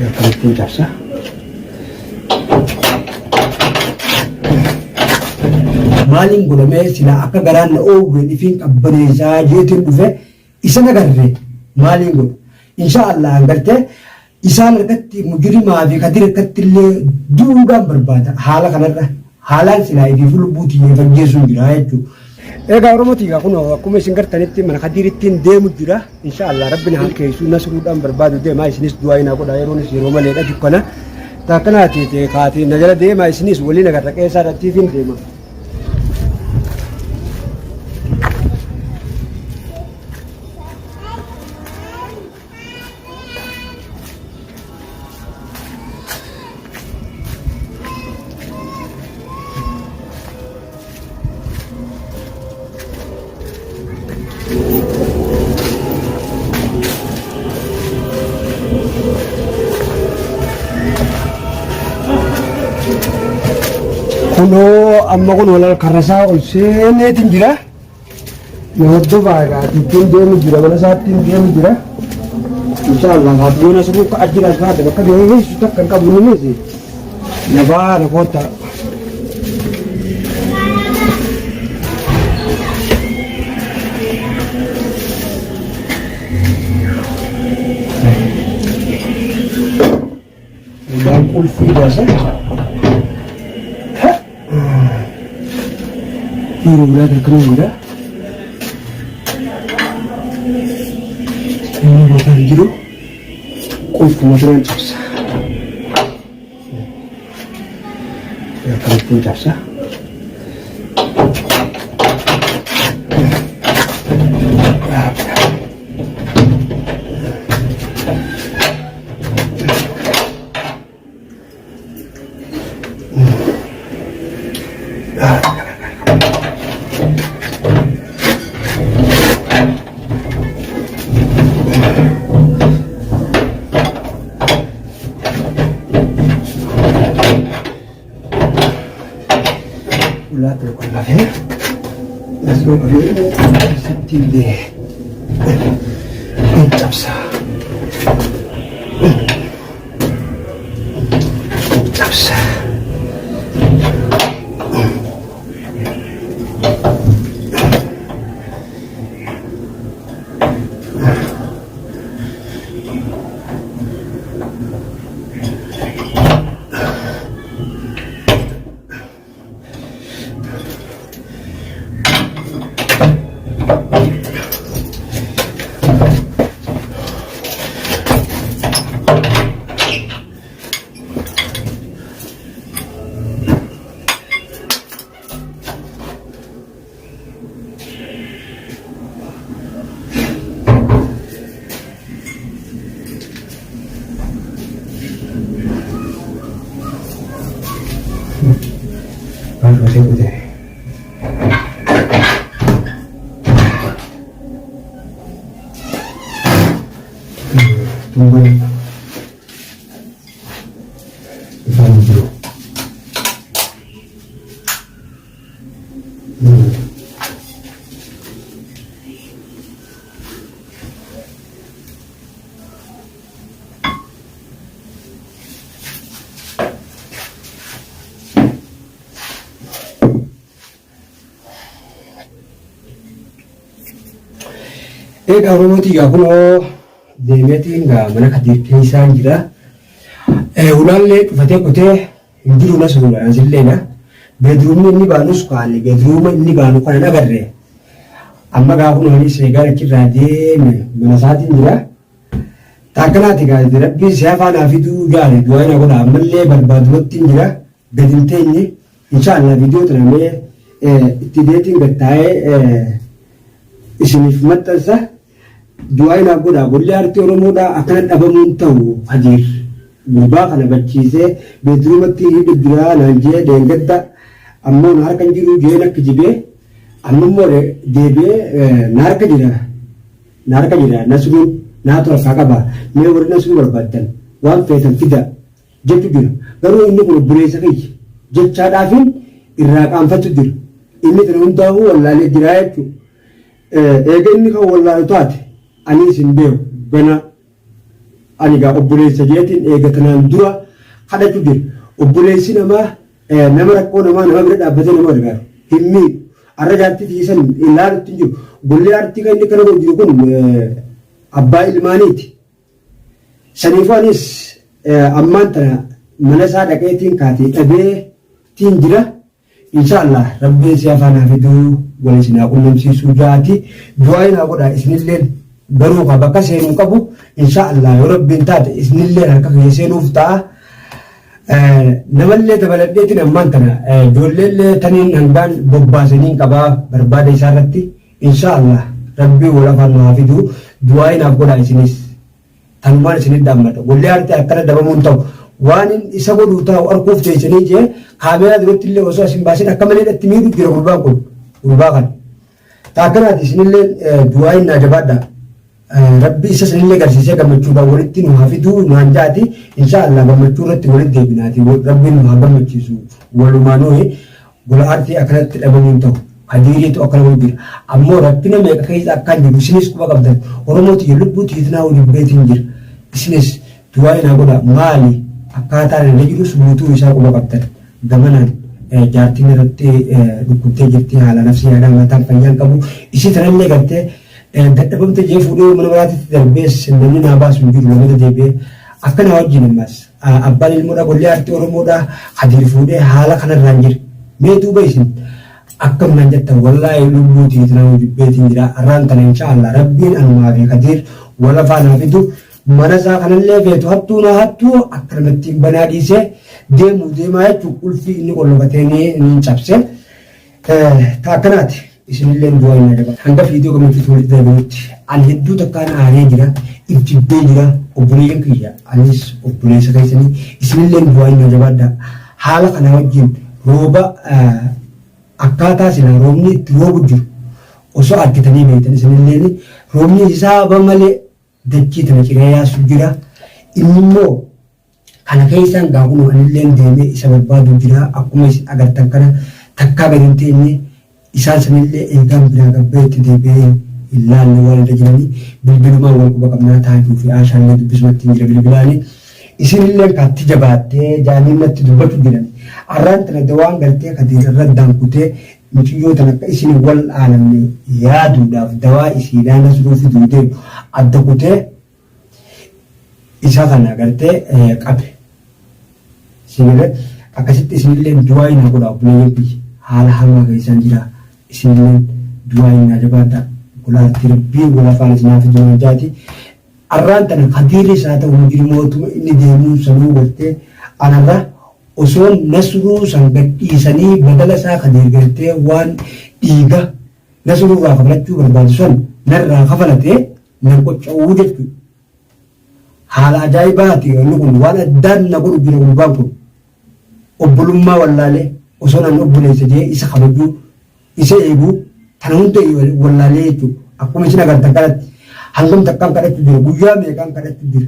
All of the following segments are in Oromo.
Akkamittiin cabsa. Maaliin godhamee silaa akka garaan na oowween ifiin qabbaneessaa jeetiin dhufe isa nagarre maaliin godha. Insha Allah gartee isaan harkatti mujrimaa fi kadir harkatti illee du'uudhaan barbaada haala kanarra haalaan silaa ifiifuu lubbuu tiyya if ajjeesuun jira jechuudha. Egaa Oromoo tiyya kun akkuma isin gartanitti mana kadirittiin deemu jira. Insha Allah rabbi na halkeessu nasruudhaan barbaadu deema isinis du'aa naa godha yeroonis yeroo maleedha dukkana. Takkanaati kaatee na jala deema isinis waliin agarra qeessaa irrattiifin deema. Kunoo amma kun walal karrasaa ol seeneetiin jira. Na hordofaa egaa ittiin deemu jira mana isaattiin deemu jira. Inshaallah haadhoon asirru akka ajjira as baate bakka deebisu takka hin qabu innis na baana koottaa. Ulaan qulfii baasa. Yeroo biraa akkana jira. Inni bootaan jiru qulfuma biraan cabsa. Akkanattiin cabsa. Ulaa tokko lafee nasruu dhufee keessatti illee hin cabsa. Hin cabsa. Baru saya putih. Tunggu. Ifaan jiru. Egaa Oromoo tiyyaa kunoo deemeetiin gaa mana Kadiir keessaan jira. Ulaallee cufatee kutee hin jiru na suura asilleedha. Bedruumni inni baanus kaane bedruuma inni baanu kana hin agarre. Amma gaa kunoo anis eegaan achirraa deeme mana isaatiin jira. Taakkanaati gaa rabbiin si hafaa naa fiduu jaale du'aa na godha ammallee barbaadumatti hin jira gadi hin teenye. Inshallah viidiyoo tana mee itti deetiin gad taa'ee isiniif maxxansa. Du'aa naaf godhaa golli aartii Oromoodhaa akkana dhabamuun ta'u Kadiir gurbaa kana bachiisee beedruumatti hidhu jira naan jee dheengadda ammoo na harka hin jiru jee na kijibee amma immoo deebi'ee na harka jira na harka jira nasruun naatu harkaa qaba mee warri nasruu barbaaddan waan feetan fida jechu jira. Garuu inni kun obboleessa kiyya jechaadhaafiin irraa qaanfachu jira. Inni tana hundaahuu wallaalee jira jechu. Eega inni kan wallaalu taate aniis hin beeku ganaa. Ani gaa obboleessa jeetiin eega tanaan dura kadhachu jira. Obboleessi namaa nama rakkoo namaa nama bira dhaabbatee nama gargaaru hin miidhu. Arra jaartii tiyya san ilaalutti hin jiru. Gollee aartii kan inni akkana godhu jiru kun abbaa ilmaaniiti. Saniifuu anis ammaan tana mana isaa dhaqeetiin kaatee dhabee tiin jira. Inshallah rabbiin si afaan haa fiduu wal isin haa qunnamsiisuu jaati du'aayi naa godhaa isinilleen garuu ka bakka seenuu qabu inshallah yoo rabbiin taate isinilleen harka kiyya seenuuf ta'a. Namallee dabaladheetiin ammaan tana ijoolleellee taniin hangaan bobbaasaniin qabaa barbaada isaa irratti inshallah rabbiin wal afaan nu haa fiduu du'aayi naaf godhaa isinis. Tanumaan isinit dhaammadha. Golli aartii akkana dabamuu hin ta'u. Waan inni isa godhuu taa'u arguuf teessanii jee kaameeraa duratti illee osoo as hin baasin akka malee dhatti miidhu jira gurbaan kun. Gurbaa kana. Ta akkanaati isinillee du'aa innaa jabaadha. Rabbi isa isinillee garsiisee gammachuudhaan walitti nu haa fiduu naan jaati. Insha Allah gammachuu irratti walitti deebinaati. Rabbiin nu haa gammachiisu. Walumaanuu Gola aartii akkanatti dhabamuu hin ta'u. Kadiiriitu akkana godhu jira. Ammoo rakkina meeqa keessa akkaan jiru isinis quba qabdan. Oromoo tiyya lubbuu tiyya tanaa waliin beetiin jira. Isinis du'aa'i naa godhaa. Maali akkaataan irra jirus guutuu isaa quba qabdan. Gamanaan jaartiin irratti dhukkubtee jirti haala nafsi yaadaan mataan fayyaan qabu. Isii tanallee gartee dadhabamte jee fuudhee mana maraatitti darbees namni naa baasu hin jiru lamata deebi'ee akkana wajjin ammas. Abbaan ilmoodha gollee aartii Oromoodha Kadiir fuudhee haala kanarraan jira. Mee duuba isin akkam naan jettan wallaahi lubbuu tiyya nama jibbeetiin jira arraan tana insha Allah rabbiin anumaa fi Kadiir wal afaan haa fidu mana isaa kanallee feetu hattuu naa hattuu akka namatti banaa dhiisee deemuu deemaa jechuun qulfii inni qollofatee ni cabse. Ta akkanaati isinilleen du'aa hin adaba. Hanga viidiyoo gammachuutti walitti deebinutti ani hedduu takkaan aaree jira, if jibbee jira, obboleeyyan kiyya anis obboleessa keessanii isinilleen du'aa hin jabaadha. Haala kana wajjin rooba akkaataa silaa roobni itti roobu jiru osoo argitanii beektan isinilleen roobni hisaaba malee dachii tana ciree yaasu jira. Inni immoo Kana keessaan gaa kunoo anilleen deemee isa barbaaduu jira. Akkuma isin agartan kana takkaa gad hin teenye. Isaan sanillee eegaan biraa gad bahetti deebi'ee hin laalle waan irra jiranii. Bilbilumaan wal quba qabnaa Taajuu fi Aashaallee dubbisumatti hin jira bilbilaani. Isinilleen kaatti jabaattee jaanii natti dubbatu jiran. Arraan tana dawaan gartee Kadiir irra addaan kutee muciyyoo tana akka isin hin wal aanamne yaaduudhaaf dawaa isiidhaa Nasruu fiduu deemu adda kutee isa kana gartee qabe. Si galee akkasitti isinillee du'aa naa godhaa obboleeyyan kiyya haala hamaa keessaan jira isinillee du'aa naa jabaadha golaatti rabbiin wal afaan isin haa fidu naan jaati. Arraan tana kadiirris haa ta'u mujrimootuma inni deemuun sanuu gartee anarra osoo Nasruu san gadhiisanii badala isaa kadiir gartee waan dhiiga Nasruu irraa kafalachuu barbaadu san narraa kafalatee nan qocca'uu jechuudha. Haala ajaa'ibaati wanni kun waan addaan na godhu jira gurbaan kun. Obbolummaa wallaalee osoo nan obboleessa jee isa kabajuu isa eeguu tana hunda wallaalee jechuudha. Akkuma isin agartan kanatti hangam takkaan kadhachuu jira guyyaa meeqaan kadhachuu jira.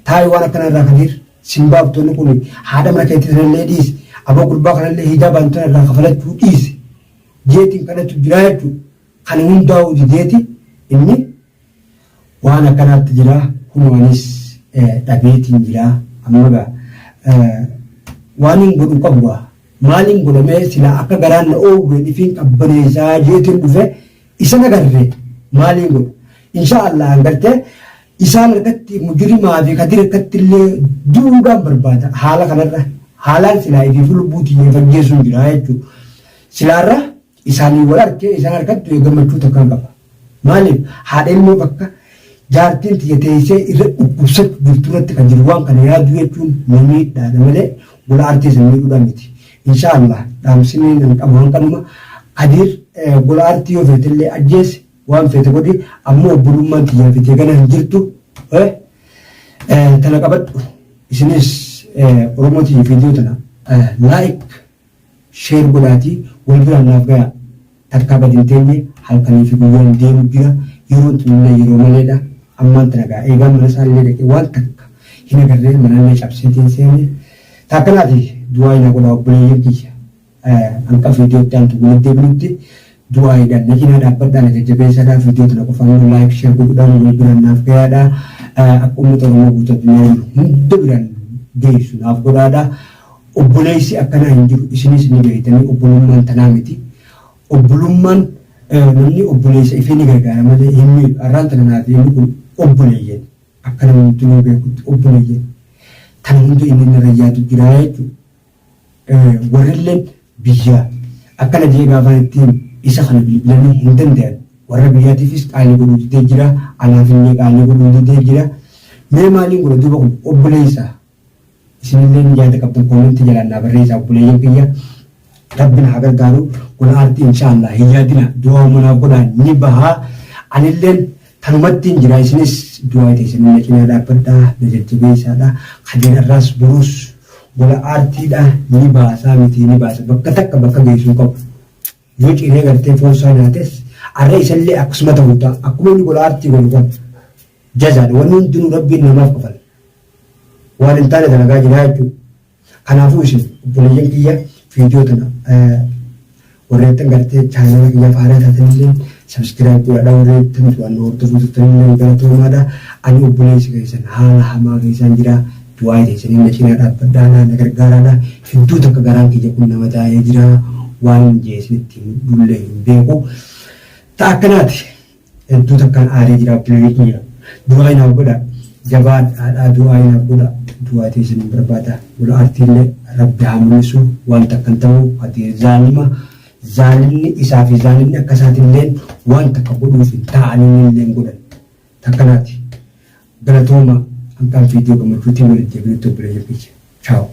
Taa'i waan akkana irraa kadiir simbaabtonni kun haadha mana keetii sanallee dhiisi aboo gurbaa kanallee hijaabaan tana irraa kafalachuu dhiisi jeetiin kadhachuu jira jechuudha. Kana hundaa'uu dideeti inni waan akkanaatti jira kunoo anis dhabeetiin jira amma gaa waan hin godhu qabu gaa maaliin godhamee silaa akka garaan na oowwe ifiin qabbaneessaa jeetiin dhufe isa nagarre maaliin godhu insha Allah gartee isaan harkatti mujrimaa fi kadir harkatti illee du'uudhaan barbaada haala kanarra haalaan silaa ifiif lubbuu tiyya faggeessuun jira jechuudha silaarra Isaaniin wal arkee isaan harkatti du'e gammachuu takkan qaba. Maaliif haadha ilmoo bakka jaartiin tiyya teessee irra dhukkubsattu jirtu irratti kan jiru waan kana yaaduu jechuun na miidhaadha malee gola aartii san miidhuudha miti. Inshaa Allah dhaamsinii nan qabu hanqanuma Kadiir gola aartii yoo feetellee ajjeesi waan feete godhi ammoo obbolummaan tiyyaa fi tee gana hin jirtu tana qabadhu isinis Oromoo tiyya viidiyoo tana like Share godhaatii wal biraan naaf gayaa. Takkaa gad hin teenye halkanii fi guyyaan deemu jira. Yeroon tunillee yeroo maleedha. Ammaan tana gaa eegaan mana isaallee dhaqee waan takka hin agarree manallee cabseetiin seene. Ta akkanaati du'aayi naa godhaa obboleeyyan kiyya. Hanqa viidiyoo itti aantu walitti deebinutti Du'aa'iidhaan na cinaa dhaabbadhaa na jajjabeessaadhaa viidiyoo tana qofa immoo like share godhuudhaan wal biraan naaf gayaadhaa akka uummata Oromoo guutuu addunyaa jiru hunda biraan geessu naaf godhaadhaa. Obboleessi akkanaa hin jiru isinis ni beektanii obbolummaan tanaa miti. Obbolummaan namni obboleessa ifee ni gargaara malee hin miidhu. Arraan tana naaf inni kun obboleeyyan akka namni hundinuu beekutti obboleeyyan tana hunda inni narra yaadu jira jechuudha. Warrilleen biyyaa akkana jee gaafaan itti himu isa kana bilbilanii hin dandayan. Warra biyyaatiifis qaalii godhuu didee jira, anaafillee qaalii godhuu didee jira. Mee maaliin godha duuba kun obboleessa? Isinilleen yaada qabdan koomentii jalaan naa barreessaa obboleeyyan kiyya. Rabbi na haa gargaaru. Kun aartii inshaallah hin yaadina du'aa'uma naaf godhaa ni baha. Anilleen tanumattiin jira isinis du'aa teessanii na cinaa dhaabbadhaa na jajjabeessaadha. Kadir arraas boruus gola aartiidha ni baasaa miti ni baasa bakka takka bakka geessuu qabu. Yoo ciree gartee foon isaa nyaates arra isallee akkasuma ta'uu ta'a. Akkuma inni gola aartii golu kan jazaadha. Wanni hundinuu Rabbiin namaaf kafala. Waan hin taane dalagaa jira jechuudha. Kanaafuu isin obboleeyyan kiyya viidiyoo tana warreettan gartee chaanala kiyyaaf haaraa taatanillee subscribe godhadha warreettan duraan na hordofuu turtanillee galatoomaadha. Ani obboleessi keessan haala hamaa keessaan jira. Du'aa teessanii na cinaa dhaabbadhaadha na gargaaraadha. Hedduu takka garaan kiyya kun nama taa'ee jira. Waan hin jee isinitti himudhullee hin beeku. Ta'a akkanaati. Hedduu takkaan aaree jira obboleeyyan kiyya. Du'aa naaf godha. Jabaadhaadhaa du'aa naaf godha. Du'aa teessan hin barbaada. Gola aartiillee rabbi haa mul'isu waan takka hin ta'u ati zaalima zaalimni isaa fi zaalimni akka isaatilleen waan takka godhuuf hin taa'anii illee hin godhan. Takkanaati. Galatooma hanqaan viidiyoo gammachuutiin walitti deebinutti obboleeyyan kiyya. Chaaw.